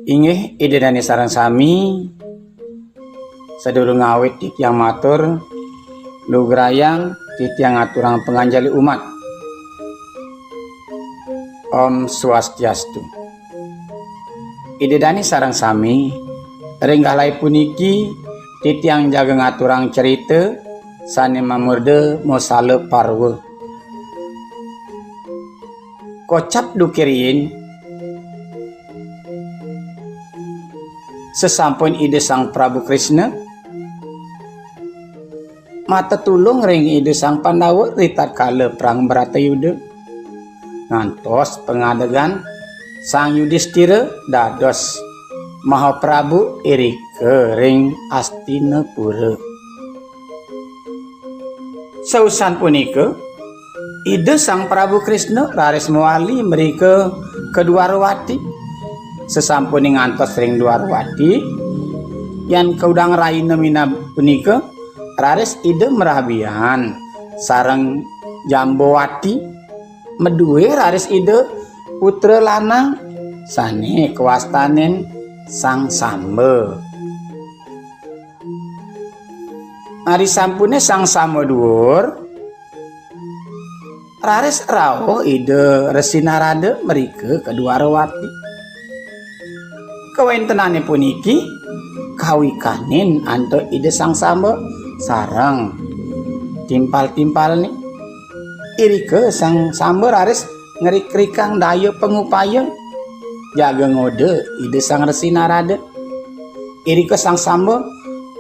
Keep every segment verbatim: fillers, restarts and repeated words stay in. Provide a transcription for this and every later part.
Inggih, Ida Dane sareng sami, sadurung ngawit titiang matur, lugrayang titiang ngaturang panganjali umat. Om Swastiastu. Ida Dane sareng sami, ring galahé puniki titiang jaga ngaturang cerita sané mamurda Mosala Parwa. Kocap duké riin, sasampun Ida Sang Prabu Krishna matetulung ring Ida Sang Pandawa ritatkala perang Bratayuda, ngantos pangadegan Sang Yudistira dados Mahaprabu irika ring Astinapura. Sausan punika, Ida Sang Prabu Krishna raris mawali mrika ka Dwarawati. Sasampuné ngantos ring Dwarawati, yan kaudang rahina minab punika, raris Ida marabian sareng Jambawati, madué raris Ida putra lanang sané kawastanin Sang Samba. Ari sampuné Sang Samba duur, raris rauh Ida Resi Narada mrika ka Dwarawati. Kawéntenané puniki kawikanin antuk Ida Sang Samba sareng timpal-timpalné. Irika Sang Samba raris ngrikrikang daya pangupaya jaga ngoda Ida Sang Resi Narada. Irika Sang Samba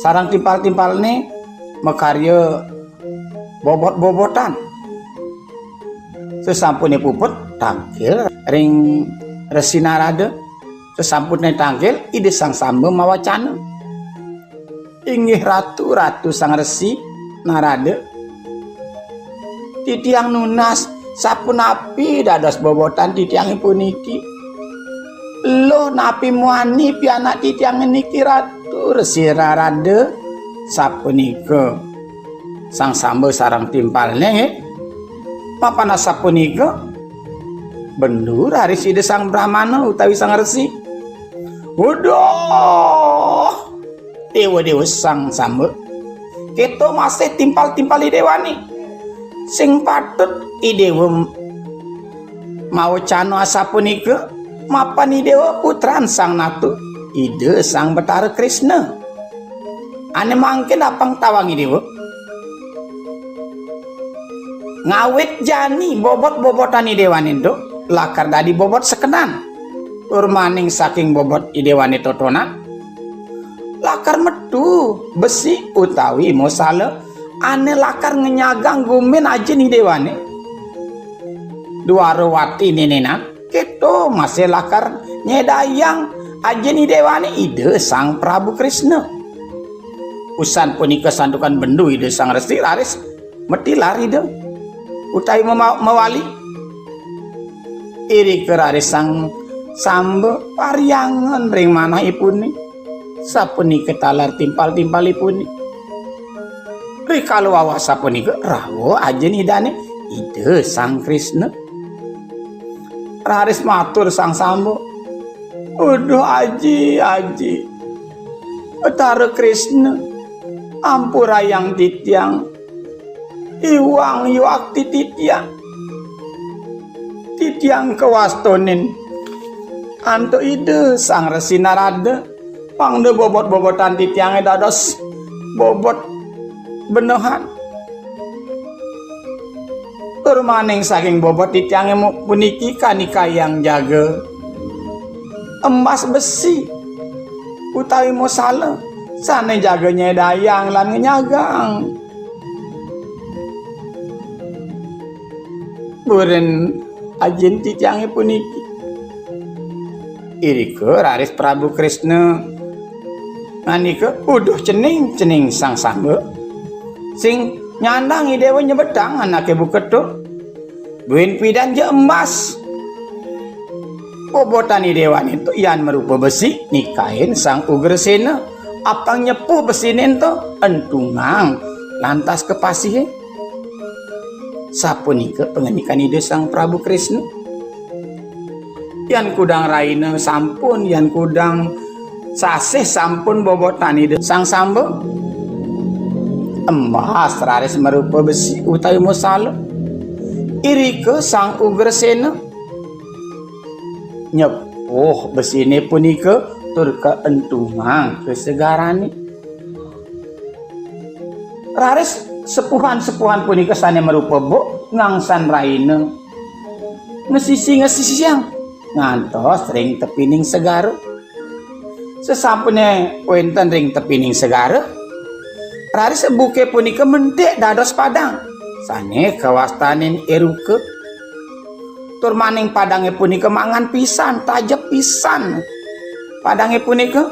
sareng timpal-timpalné makarya bobot-bobotan. Sasampuné puput, tangkil ring Resi Narada. Sasampuné tangkil, Ida Sang Samba mawacana. Inggih Ratu, Ratu Sang Resi Narada. Titiang nunas, sapunapi dados bobotan titiangé puniki? Luh napi muani pianak titiangé niki, Ratu Resi Narada? Sapunika Sang Samba sareng timpalné, nggih. Mapan asapunika, bendu raris Ida Sang Brahmana utawi Sang Resi. Waduh! Déwa-déwa Sang Samba. Kéto masih timpal-timpal Idéwané. Sing patut Idéwa mawacana asapunika, mapan Idéwa putran Sang Nata, Ida Sang Betara Krishna. Ané mangkin apang tawang Idéwa. Ngawit jani bobot-bobotan Idéwané ento lakar dadi bobot sekenan. Tur maning saking bobot Idéwané totonan, lakar metu besi utawi mosala ané lakar ngenyagang gumin ajin Idéwané. Dwarawati nénénan, kéto masih lakar nyédayang ajin Idéwané Ida Sang Prabu Krishna. Usan punika santukan bendu Ida Sang Resi raris matilar Ida utawi mema-, mawali. Irika raris Sang Samba parhyangan ring manah ipuné. Sapunika taler timpal-timpal ipuné. Rikala wawah sapunika rauh ajin Idané Ida Sang Krishna. Raris matur Sang Samba, "Uduh Aji, Aji. Betara Krishna, ampurayang titiang. Iwang yuakti titiang. Titiang kawastanin antuk Ida Sang Resi Narada, mangda bobot-bobotan titiangé dados bobot benehan. Tur maning saking bobot titiangé mu-, puniki kanikayang jaga embas besi utawi mosala sané jaga nyédayang lan ngenyagang buin ajin titiangé puniki." Irika raris Prabu Krishna ngandika, "Uduh cening, cening Sang Samba. Sing nyandang Idéwa nyebetang anaké buka to. Buin pidan ja embas. Bobotan Idéwané to yan marupa besi nikain Sang Ugraséna. Apang nyepuh besiné to entungang lantas ka pasihé." Sapunika pangandikan Ida Sang Prabu Krishna. Yan kudang raina sampun, yan kudang sasih sampun bobotan Ida Sang Samba. Emas raris marupa besi utawi masala. Irika Sang Ugrasena nyepuh besine punika tur kaentungang ka segarane. Raris sepuhan-sepuhan punika sane marupa buk ngangsan raina ngesisi-ngesisiang ngantos ring tepining segara. Sesampune wenten ring tepining segara, raris buke punika mentik dados padang sane kawastanin Eruka. Tur maning padange punika mangan pisan, tajep pisan. Padange punika,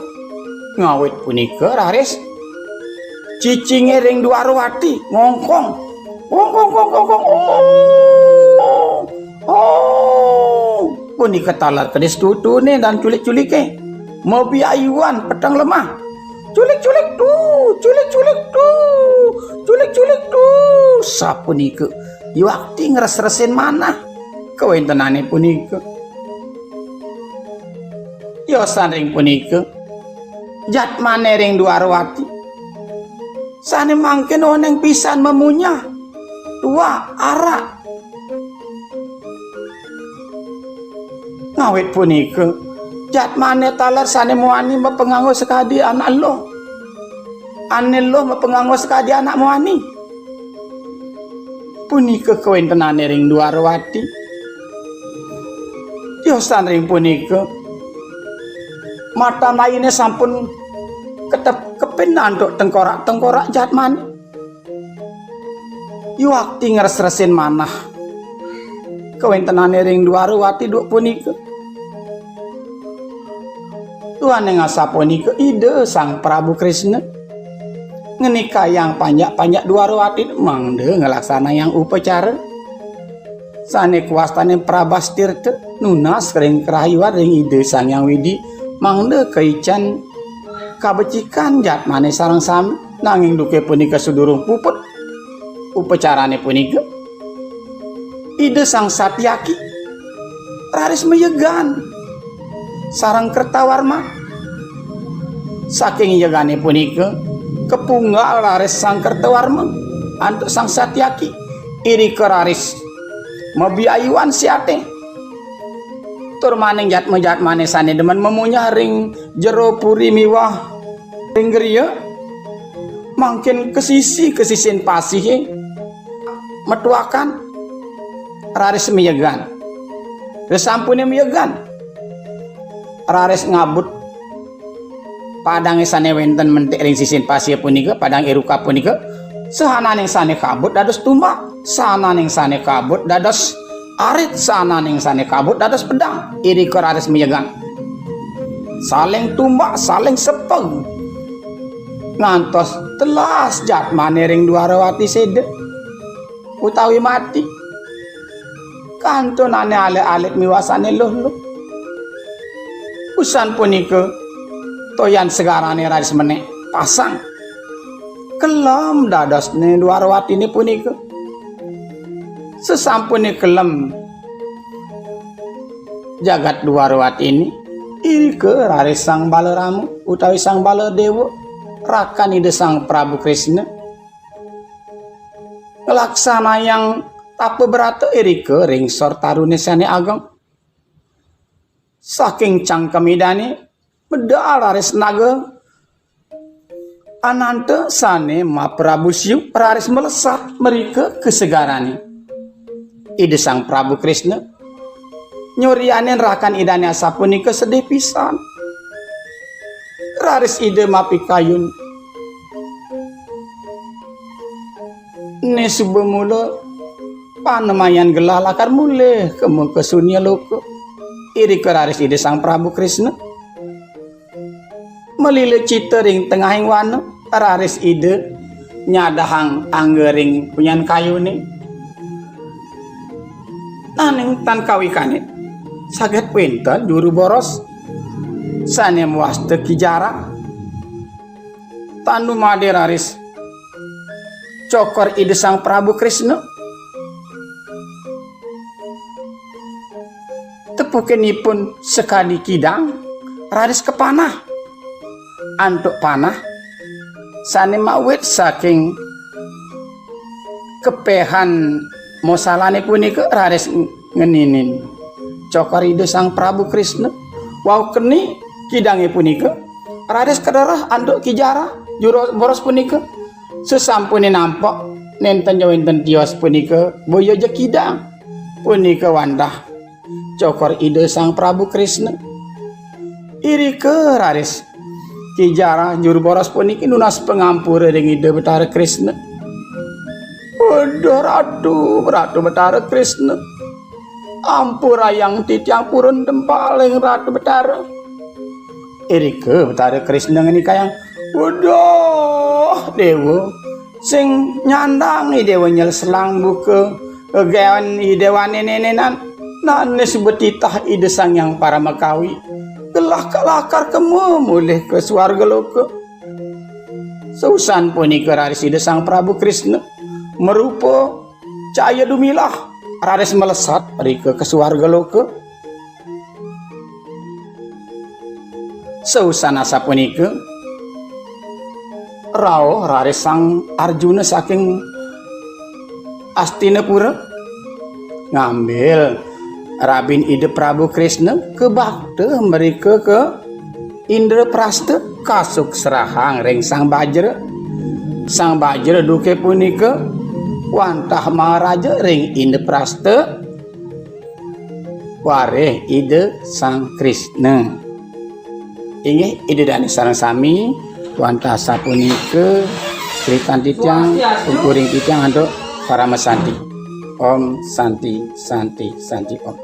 ngawit punika raris cicinge ring Dwarawati ngongkong. Ngongkong, ngongkong, ngongkong. Oh, oh. Punika taler kedis tutune dan culik-culike. Mabiayuan peteng lemah. Culik-culik tu, culik-culik tu, culik-culik tu. Sapunika yuakti ngres-resin manah kawentenane punika. Yosan ring punika, jatmane ring Dwarawati sane mangkin oneng pisan mamunyah tuak arak. Ngawit punika, jatmane taler sane muani mapanganggo sakadi anak eluh. Ane eluh mapanganggo sakadi anak muani. Punika kawentenane ring Dwarawati. Tiosan ring punika, matan ayune sampun ketep kepin antuk tengkorak-tengkorak jatmane. Yuakti ngres-resin manah kawentenane ring Dwarawati duk punika. Duaning asapunika Ida Sang Prabu Krishna ngenikayang panjak-panjak Dwarawati mangda nglaksanayang upacara sane kuwastane Prabastirta nunas ring karahayuan ring Ida Sang Hyang Widi mangda kaican kabecikan jatmane sareng sami, nanging duke punika sadurung puput upacarane punika. Ida Sang Satyaki raris mayegan sareng Kertawarma. Saking yegane punika, kapunggal raris Sang Kertawarma antuk Sang Satyaki. Irika raris mabiayuan siate. Tur maning jatma-jatmane sane demen mamunyah ring jero puri miwah ring griya, mangkin kasisi-kasisin pasihe metuakan raris miyegan. Sasampune miyegan, raris ngabut padange sane wenten mentik ring sisin pasih punika, padang Eruka punika, sahananing sane kabut dados tumbak, sahananing sane kabut dados arit, sahananing sane kabut dados pedang. Irika raris miyegan. Saling tumbak, saling sepeng. Ngantos telas jatmane ring Dwarawati seda utawi mati. Kantunane alit-alit miwasane luh-luh. Usan punika, toyan segarane raris menek pasang. Kelem dadosne Dwarawatine punika. Sesampune kelem jagat Dwarawatine, irika raris Sang Balarama utawi Sang Baladewa, rakan Ida Sang Prabu Krishna, nglaksanayang tapa brata irika ring sor tarune sane ageng. Saking cangkem Idane, medal raris naga Ananta sane maprabu siu raris melesat mrika ka segarane. Ida Sang Prabu Krishna nyurianin rakan Idane asapunika sedih pisan. Raris Ida mapikayun, "Ne suba mula panemayan gelah lakar mulih ka muka sunya loka." Irika raris Ida Sang Prabu Krishna malila cita ring tengahing wana, raris Ida nyadahang angga ring punyan kayune. Nanging tan kawikanin, saget wenten juru boros sane mawasta Ki Jarak. Tan dumadi raris cokor Ida Sang Prabu Krishna. Tepukenipun sekadi kidang raris kapanah. Antuk panah sane mawit saking kepehan mosalane punika raris ngeninin cokor Ida Sang Prabu Krishna. Wau keni kidange punika raris kadereh antuk Ki Jara juru boros punika. Sesampune nampek nenten ja wenten tios punika boya ja kidang punika wantah cokor Ida Sang Prabu Krishna. Irika raris Ki Jara juru boros puniki nunas pangampura ring Ida Betara Krishna. "Aduh Ratu, Ratu Betara Krishna. Ampurayang titiang purun tempaling Ratu Betara." Irika Betara Krishna ngenikayang, "Aduh, Dewa, sing nyandang Dewa nyelselang buka gegaen Dewane nenenan, nane suba titah Ida Sang Hyang Paramakawi. Gelah kalakar kema mulih ka swarga loka." Sausan punika raris Ida Sang Prabu Krishna marupa cahya dumilah raris melesat rika ka swarga loka. Sausan asapunika, rauh raris Sang Arjuna saking Astinapura ngambil rabin Ida Prabu Krishna kabakta mrika ka Indraprasta, kasukserahang ring Sang Bajra. Sang Bajra duke punika wantah maharaja ring Indraprasta warih Ida Sang Krishna. Inggih, Ida dane sareng sami, wantah sapunika critan titiang, ungkuring titiang antuk parama santi. Om Santi, Santi, Santi Om.